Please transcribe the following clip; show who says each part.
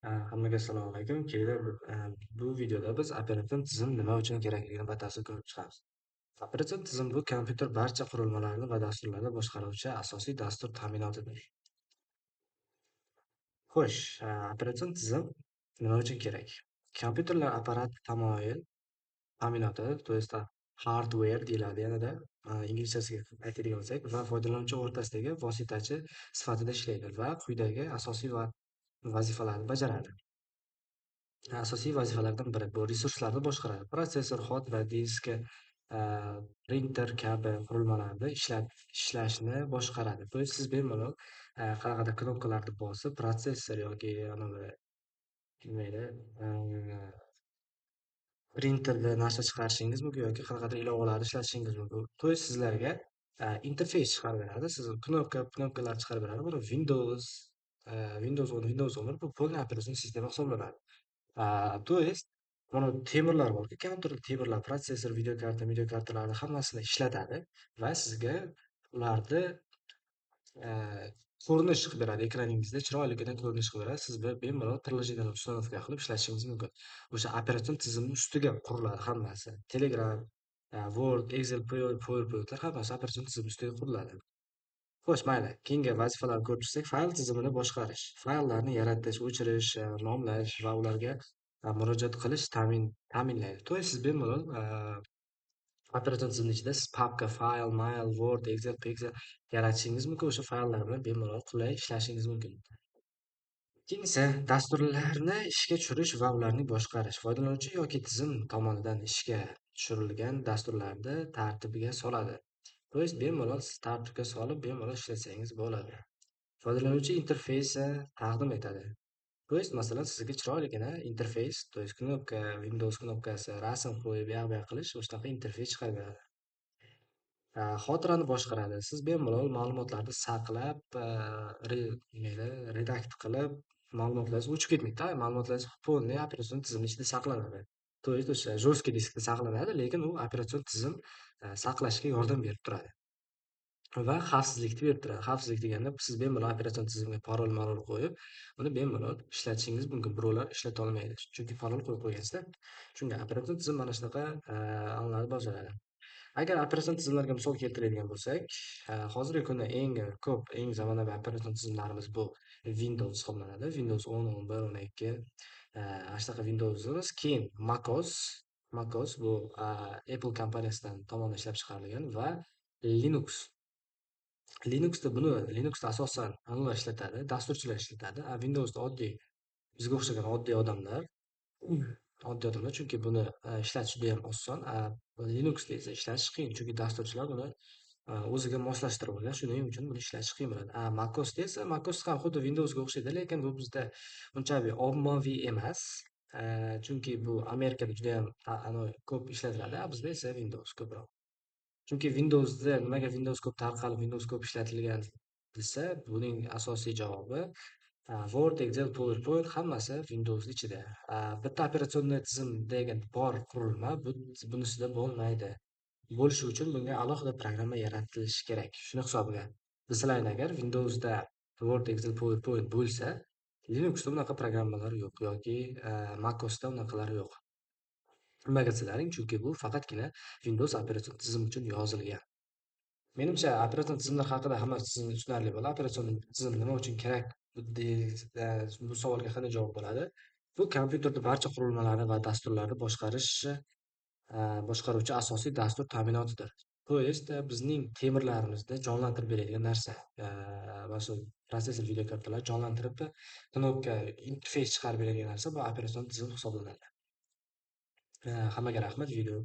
Speaker 1: Hammaga assalomu alaykum. Kelinglar, bu videoda biz operatsion tizim nima uchun kerakligini batafsil ko'rib chiqamiz. Operatsion tizim bu kompyuter barcha qurilmalarni va dasturlarni boshqaruvchi asosiy dastur ta'minotidir. Xo'sh, operatsion tizim nima uchun kerak? Kompyuterlar apparat ta'minoti, то есть hardware deyiladi yanada, inglizchasiga aytadigan bo'lsak, va foydalanuvchi o'rtasidagi vositachi sifatida ishlaydi va quyidagi asosiy vazifalarni bajaradi. Asosiy vazifalardan biri bu resurslarni boshqaradi. Protsessor, xotira, disk, printer kabi qurilmalarni ishlashni boshqaradi. То есть siz bemalol qanaqadir knopkalarni bosib, protsessor yoki anavi nima edi, printerda narsa chiqarishingiz mumkin yoki qanaqadir ilovalarni ishlatishingiz mumkin. То есть sizlarga interfeys chiqarib beradi. Siz knopkalar chiqarib beradi. Buni Windows 10, Windows 11 bu полный operatsion sistema hisoblanadi. То есть mana temirlar borku, kompyuterda temirlar, protsessor, videokarta, videokartalarni hammasini ishlatadi va sizga ularni ko'rinish qilib beradi. Ekraningizda chiroyligina ko'rinish qilib beradi. Siz bemalol приложение ni установка qilib ishlatishingiz mumkin. O'sha operatsion tizimni ustiga quriladi hammasi. Telegram, Word, Excel, PowerPointlar hammasi operatsion tizim ustiga quriladi. Xo'sh, mayli. Keyingi vazifalarni ko'rib chiqsak, fayl tizimini boshqarish. Fayllarni yaratish, o'chirish, nomlash va ularga murojaat qilish ta'minlaydi. То есть siz bemalol operatsion tizimni ichida siz papka, fayl, mail, Word, Excel, Excel yaratishingiz mumkin. O'sha fayllar bilan bemalol qulay ishlashingiz mumkin. Keyingisi dasturlarni ishga tushirish va ularni boshqarish. Foydalanuvchi yoki tizim tomonidan ishga tushirilgan dasturlarni tartibiga soladi. То есть bemalol siz tartibga solib, bemalol ishlatsangiz bo'ladi. Foydalanuvchi interfeysi taqdim etadi. То есть, masalan, sizga chiroyligina interfeys, то есть knopka, Windows knopkasi, rasm qo'yib, u yoq bu yoq qilish, o'shanaqa interfeys chiqarib beradi. Xotirani boshqaradi. Siz bemalol ma'lumotlarni saqlab, nima edi, redakt qilib, ma'lumotlaringiz o'chib ketmaydida, ma'lumotlaringiz полный operatsion tizimni ichida saqlanadi. То есть o'sha жесткий diskda saqlanadi, lekin u operatsion tizim saqlashga yordam berib turadi. Va xavfsizlikni berib turadi. Xavfsizlik deganda siz bemalol operatsion tizimga parol-marol qo'yib, uni bemalol ishlatishingiz mumkin. Birovlar ishlata olmaydi. Chunki parol qo'yib qo'ygansizda. Shunga operatsion tizim mana shunaqa amallarni bajaradi. Agar operatsion tizimlarga misol keltiradigan bo'lsak, hozirgi kunda eng ko'p, eng zamonaviy operatsion tizimlarimiz bu Windows hisoblanadi. Windows 10, 11, 12, ana shunaqa Windows'imiz. Keyin macOS, macOS bu Apple kompaniyasidan tomonidan ishlab chiqarilgan va Linux. Linuxda asosan anavilar ishlatadi, dasturchilar ishlatadi. A Windowsda oddiy, bizga o'xshagan oddiy odamlar, chunki buni ishlatish judayam oson. A Linuxda esa ishlatish qiyin, chunki dasturchilar buni o'ziga moslashtirib olgan, shuning uchun buni ishlatish qiyin bo'ladi. A macOSda esa, macOS ham xuddi Windowsga o'xshaydi, lekin bu bizda unchalik ommaviy emas. Chunki bu Amerikada judayam anavi ko'p ishlatiladi, a bizda esa Windows ko'proq. Chunki Windowsda nimaga Windows ko'p tarqalib, Windows ko'p ishlatilgan desa, buning asosiy javobi Word, Excel, PowerPoint hammasi Windowsni ichida. Bitta операционный tizim degan bor qurilma, bu bunisida bo'lmaydi. Bo'lishi uchun bunga alohida programma yaratilishi kerak. Shuni hisobiga desalar, agar Windowsda Word, Excel, PowerPoint bo'lsa, Linuxda bunaqa programmalar yo'q yoki macOSda unaqalar yo'q. Nimaga desalaring, chunki bu faqatgina Windows operatsion tizimi uchun yozilgan. Menimcha, operatsion tizimlar haqida hammasi tushunarli bo'ldi. Operatsion tizim nima uchun kerak bu savolga qanday javob bo'ladi? Bu kompyuterda barcha qurilmalarni va dasturlarni boshqaruvchi asosiy dastur ta'minotidir. То есть bizning temirlarimizni jonlantirib beradigan narsa. Mana shu protsessor, videokartalar jonlantirib, knopka, interfeys chiqarib beradigan narsa bu operatsion tizim hisoblanadi. Hammaga rahmat video.